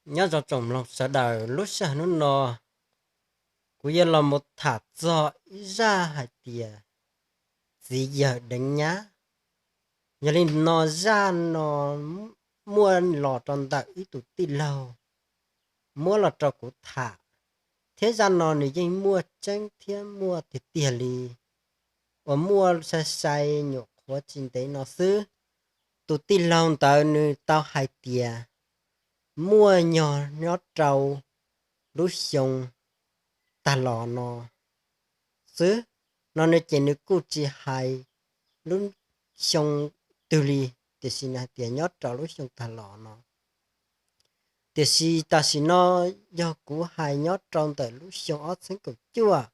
Nyob zoo tsoom mloog sawv daws, lub sij hawm hnub no kuv yuav los mus tham txog ib zaj hais tias txiv yawg deev nyab. Yog li no zaj no muaj los rau ntawm ib tug tij laug muab los rau kuv tham, thiab zaj no nws yeej muaj tseeb thiab muaj tiag tiag li, uas muaj sai sai nyuam qhuav tsis ntev no xwb. Tus tij laug ntawd nws tau hais tias muaj nyog nyob rau lub xyoo tag los no xwb, no nws ces nws kuj tsis hais lub xyoo twg li, tiam sis nws hais tias nyob rau lub xyoo tag los no. Tiam sis tam sim no yog kuv hais nyob rau ntawm lub xyoo ob txhiab kaum cuaj,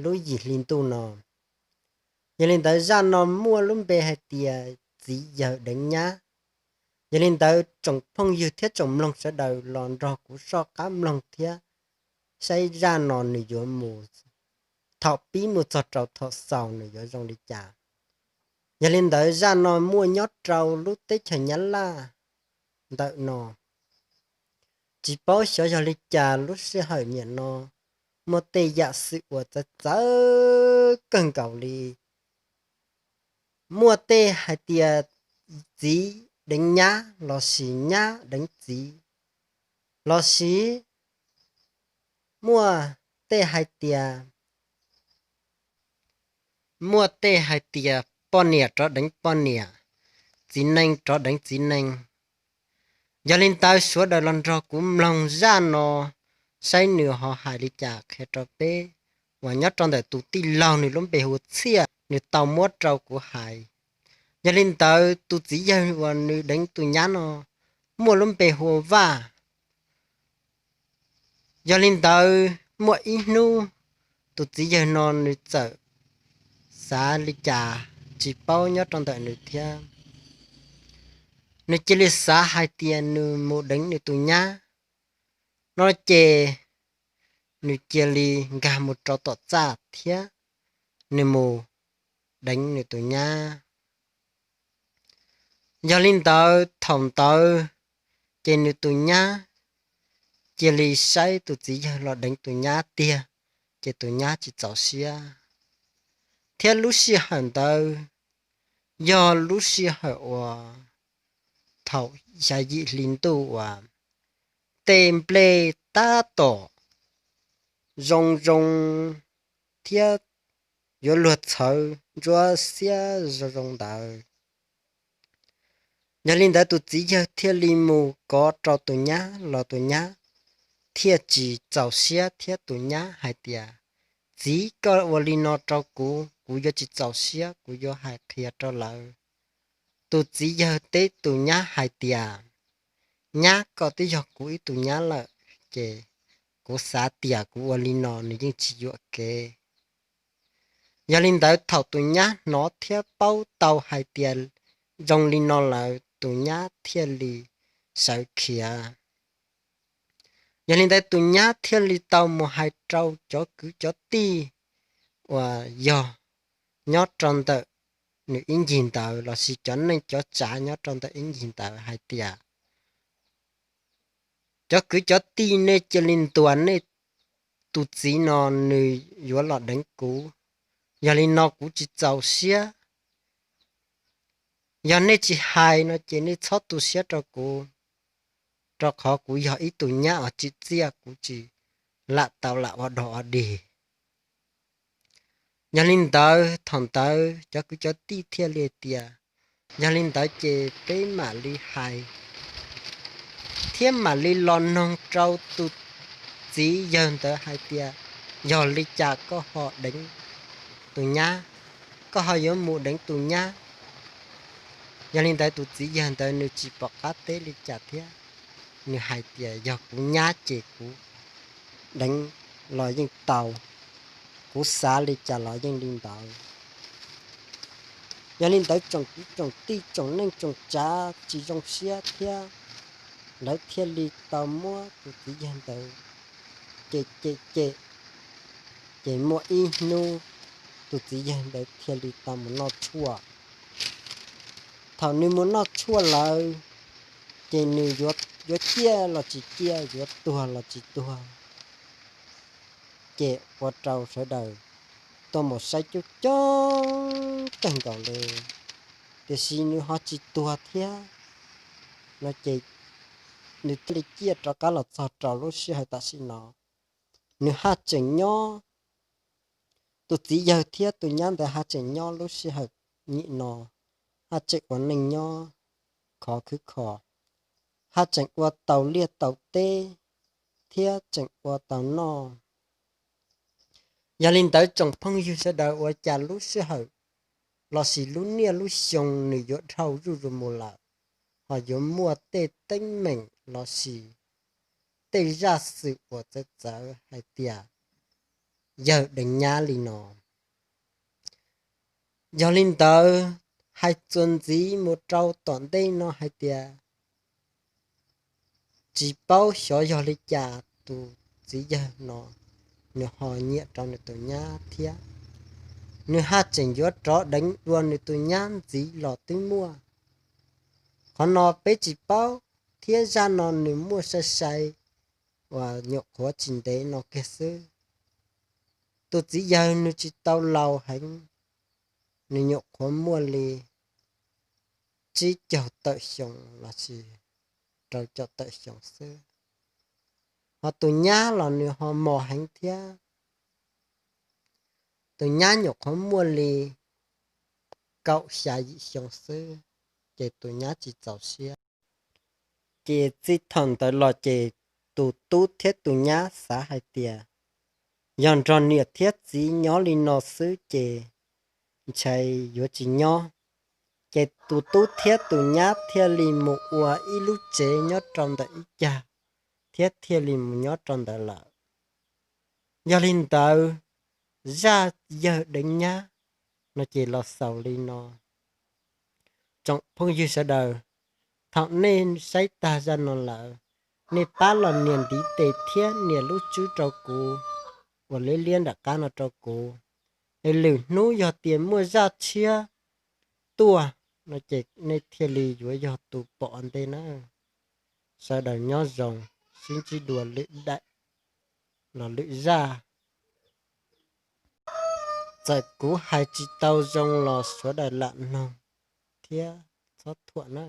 lub yim hli ntuj no. Yog li ntawd zaj no muaj lub npe hais tias txiv yawg deev nyab. Yog li ntawd tsoom phooj ywg thiab tsoom mloog sawv daws los nrog kuv soj qab mloog thiab saib zaj no nws yuav mus thaum pib mus txog rau thaum xaus nws yuav zoo li cas. Yog li ntawd zaj no muaj nyob rau lub teb chaws Nyab Laj ntawm no. Tsis paub xyov yog li cas lub sij hawm niam no muaj tej yam xwm uas txawv txawv kawg nkaus li. Muaj tej hais tias txiv deev nyab lossis nyab deev txiv, lossis muaj tej hais tias, muaj tej hais tias poj niam rov deev poj niam, txiv neej rov deev txiv neej. Yog li ntawd sawv daws los nrog kuv mloog zaj no saib nws ho hais li cas qhia rau peb, uas nyob rau ntawm tus tij laug nws lub npe hu Txhiaj nws tau muab rau kuv hais. Yog li ntawd tus txiv yawg uas nws deev tus nyab no muaj lub npe hu Vaj. Yog li ntawd muaj ib hnub tus txiv yawg no nws txawm xav li cas tsis paub nyob rau ntawm nws thiab. Nws cia li xav hais tias nws mus deev nws tus nyab no ces nws cia li nkag mus rau tom txaj thiab nws mus deev nws tus nyab. Yog li ntawd thaum ntawd ces nws tus nyab cia li saib tus txiv yawg los deev tus nyab tiag, ces tus nyab tsis txaus siab. Thiab lub sij hawm ntawd yog lub sij hawm uas thaum xya yim hli ntuj uas tej nplej tab tom zoo zoo thiab yuav luag txhawv ntsuab xiab zoo zoo ntawd. Yog li ntawd tus txiv yawg thiaj li mus kov rau tus nyab los tus nyab thiaj tsis txaus siab thiab tus nyab hais tias, Txiv, koj ua li no rau kuv, kuv yuav tsis txaus siab, kuv yuav hais qhia rau lawv. Tus txiv yawg teb tus nyab hais tias, Nyab, koj twb yog kuv ib tug nyab lawm, ces kuv xav tias kuv ua li no nws yeej tsis yuam kev. Yog li ntawd thaum tus nyab hnov thiab paub tau hais tias zoo li no lawm tus nyab thiaj li sawv khiav. Yog li ntawd tus nyab thiaj li tau mus hais rau cov kwv cov tij uas yog nyob rau ntawm nws ib ncig ntawd lossis cov neej cov tsav nyob rau ntawm ib ncig ntawd hais tias, Cov kwv cov tij, nej cia li ntuas nej tus txiv no, nws yuav los deev kuv. Yog li no kuv tsis txaus siab. Yog nej tsis hais no ces nej txhob tu siab rau kuv, rau qhov kuv yog ib tug nyab uas tsim txiaj, kuv tsis lam tau lam ua dog ua dig. Yog li ntawd thaum ntawd cov kwv cov tij thiaj li tias, Yog li ntawd ces peb mam li hais thiab mam li los noog rau tus txiv yawg ntawd hais tias, Yog li cas koj ho deev tus nyab, koj ho yuav mus deev tus nyab? Yog li ntawd tus txiv yawg ntawd nws tsis pom qab teb li cas thiab, nws hais tias, Yog kuv nyab ces kuv deev los yeej tau, kuv xav li cas los yeej li ntawd. Yog li ntawd tsoom kwv tsoom tij tsoom neej tsoom tsav tsis zoo siab thiab, lawv thiaj li tau muab tus txiv yawg ntawd cem cem cem, ces muaj ib hnub tus txiv yawg ntawd thiaj li tau mus noj tshuaj. Thaum nws mus noj tshuaj lawm, ces nws yuav yuav ciaj los tsis ciaj, yuav tuag los tsis tuag. Ces ua rau sawv daws tuaj mus saib coob coob kawg nkaus li, tiam sis nws ho tsis tuag thiab no ces nws thiaj li ciaj rov qab los txog rau lub sij hawm tam sim no. Nws haj tseem nyob, tus txiv yawg thiab tus nyab ntawd haj tseem nyob lub sij hawm nim no, haj tseem ua neej nyob khov khwb kho, haj tseem ua tau liaj tau teb thiab tseem ua tau noj. Yog li ntawd tsoom phooj ywg sawv daws, ua cas lub sij hawm lossis lub niaj lub xyoo nws yuav dhau zuj zus mus lawm, ho yuav muaj tej teeb meem lossis tej zaj xwm uas txawv txawv hais tias yawg deev nyab li no. Yog li ntawd, hais txuas ntxiv mus rau tom ntej no hais tias tsis paub xyov yog li cas tus txiv yawg no nws ho nyiam rau nws tus nyab thiab, nws haj tseem yuav rov deev dua nws tus nyab ntxiv los twb muaj. Qhov no peb tsis paub, thiab zaj no nws muaj sai sai uas nyuam qhuav tsis ntev no kiag xwb. Tus txiv yawg nws tsis tau laus heev, nws nyuam qhuav muaj li tsib caug tawm xyoo lossis rau caum tawm xyoo xwb. Ho tus nyab los nws ho mos heev thiab, tus nyab nyuam qhuav muaj li kaum xya yim xyoo xwb, ces tus nyab tsis txaus siab. Ces txij thaum ntawd los ces tus tub thiab tus nyab xav hais tias yog nrog niam thiab txiv nyob li no xwb ces ntshai yuav tsis nyob. Ces tus tub thiab tus nyab thiaj li mus ua ib lub tsev nyob rau ntawm ib cag, thiab thiaj li mus nyob rau ntawd lawm. Yog li ntawd, zaj yawg deev nyab no ces los xaus li no. Tsoom phooj ywg sawv daws, thaum nej saib tag zaj no lawm, nej pab los nias ntiv tes thiab nias lub tswb rau kuv uas liab liab nram qab no rau kuv, es lwm hnub yog tias muaj zaj tshiab tuaj no ces nej thiaj li yuav yog tus pom ua ntej na. Sawv daws nyob zoo, sib ntsib dua lwm daim los lwm zaj. Txawm kuv hais tsis tau zoo los sawv daws lam mloog thiab txhob thuam na.